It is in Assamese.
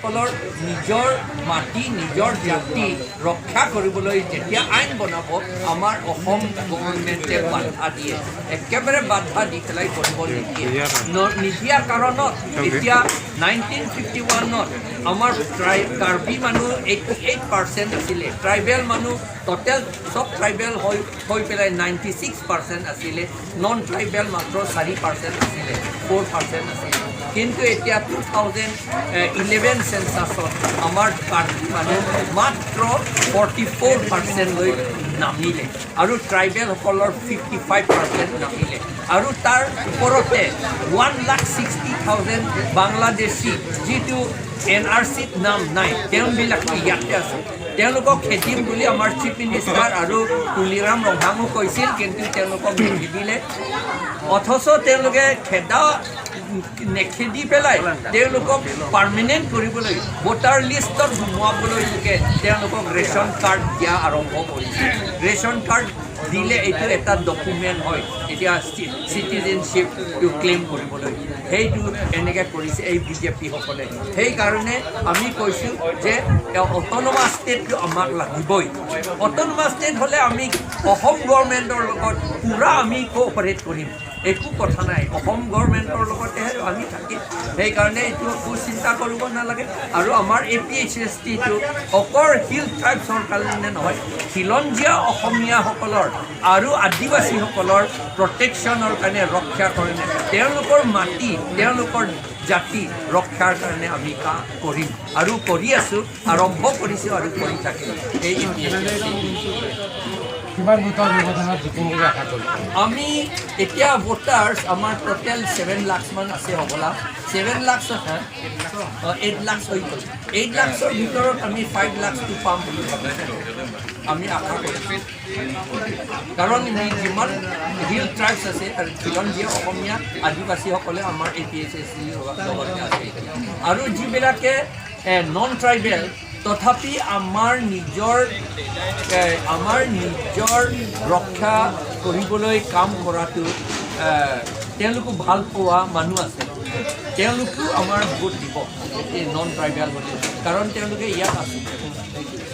ট্ৰাইবেলসকলৰ নিজৰ মাটি, নিজৰ জাতি ৰক্ষা কৰিবলৈ যেতিয়া আইন বনাব, আমাৰ অসম গভৰ্ণমেণ্টে বাধা দিয়ে, একেবাৰে বাধা দি পেলাই কৰিব নিদিয়ে। নিদিয়াৰ কাৰণত এতিয়া 1951ত আমাৰ কাৰ্বি মানুহ 88% আছিলে, ট্ৰাইবেল মানুহ ট'টেল চব ট্ৰাইবেল হৈ হৈ পেলাই 96% আছিলে, নন ট্ৰাইবেল মাত্ৰ 4% আছিলে, 4% আছিলে। কিন্তু এতিয়া 2011 চেঞ্চাছত আমাৰ কাৰ্বি মানুহ মাত্ৰ 44%লৈ নামিলে আৰু ট্ৰাইবেলসকলৰ 55% নামিলে। আৰু তাৰ ওপৰতে 1,60,000 বাংলাদেশী, যিটো এনআৰচিত নাম নাই, তেওঁবিলাকো ইয়াতে আছে। তেওঁলোকক খেদিম বুলি আমাৰ চিফ মিনিষ্টাৰ আৰু তুলিৰাম ৰংহাঙো কৈছিল, কিন্তু তেওঁলোকক নিখেদিলে। অথচ তেওঁলোকে খেদা নেখেদি পেলাই তেওঁলোকক পাৰ্মানেণ্ট কৰিবলৈ, ভোটাৰ লিষ্টত সোমোৱাবলৈকে তেওঁলোকক ৰেচন কাৰ্ড দিয়া আৰম্ভ কৰিছে। ৰেচন কাৰ্ড দিলে এইটো এটা ডকুমেণ্ট হয় এতিয়া চিটিজেনশ্বিপটো ক্লেইম কৰিবলৈ। সেইটো এনেকৈ কৰিছে এই বিজেপিসকলে। সেইকাৰণে আমি কৈছোঁ যে অট'নমাছ ষ্টেটটো আমাক লাগিবই। অট'নমাছ ষ্টেট হ'লে আমি অসম গভৰ্ণমেণ্টৰ লগত পূৰা আমি কোঅপাৰেট কৰিম, একো কথা নাই। অসম গভৰ্ণমেণ্টৰ লগতেহে আমি থাকিম। সেইকাৰণে এইটো একো চিন্তা কৰিব নালাগে। আৰু আমাৰ এপিএইচএছটিটো অকল হিল ট্ৰাইবছৰ কাৰণে নহয়, খিলঞ্জীয়া অসমীয়াসকলৰ আৰু আদিবাসীসকলৰ প্ৰটেকশ্যনৰ কাৰণে, ৰক্ষাৰ কাৰণে, তেওঁলোকৰ মাটি, তেওঁলোকৰ জাতি ৰক্ষাৰ কাৰণে আমি কাম কৰিম আৰু কৰি আছোঁ, আৰম্ভ কৰিছোঁ আৰু কৰি থাকিম এই এপিএইচএছটি। কিমান ভোটৰ ব্যৱধানত জিকিম বুলি আশা কৰিছে? আমি এতিয়া ভোটাৰ্ছ আমাৰ টোটেল 7 লাখছ মান আছে হ'বলা। 7 লাখছ, 8 লাখছ হৈ গ'ল। 8 লাখছৰ ভিতৰত আমি 5 লাখছটো পাম বুলি ভাবিছোঁ, আমি আশা কৰিছোঁ। কাৰণ যিমান হিল ট্ৰাইবছ আছে আৰু খিলঞ্জীয়া অসমীয়া আদিবাসীসকলে আমাৰ এপিএইচএছচি লগতে আছে এতিয়া। আৰু যিবিলাকে নন ট্ৰাইবেল, তথাপি আমাৰ নিজৰ ৰক্ষা কৰিবলৈ কাম কৰাটো তেওঁলোকো ভাল পোৱা মানুহ আছে, তেওঁলোকেও আমাৰ ভোট দিব এই নন ট্ৰাইবেল বুলি, কাৰণ তেওঁলোকে ইয়াত আছে। সেইটোৱে।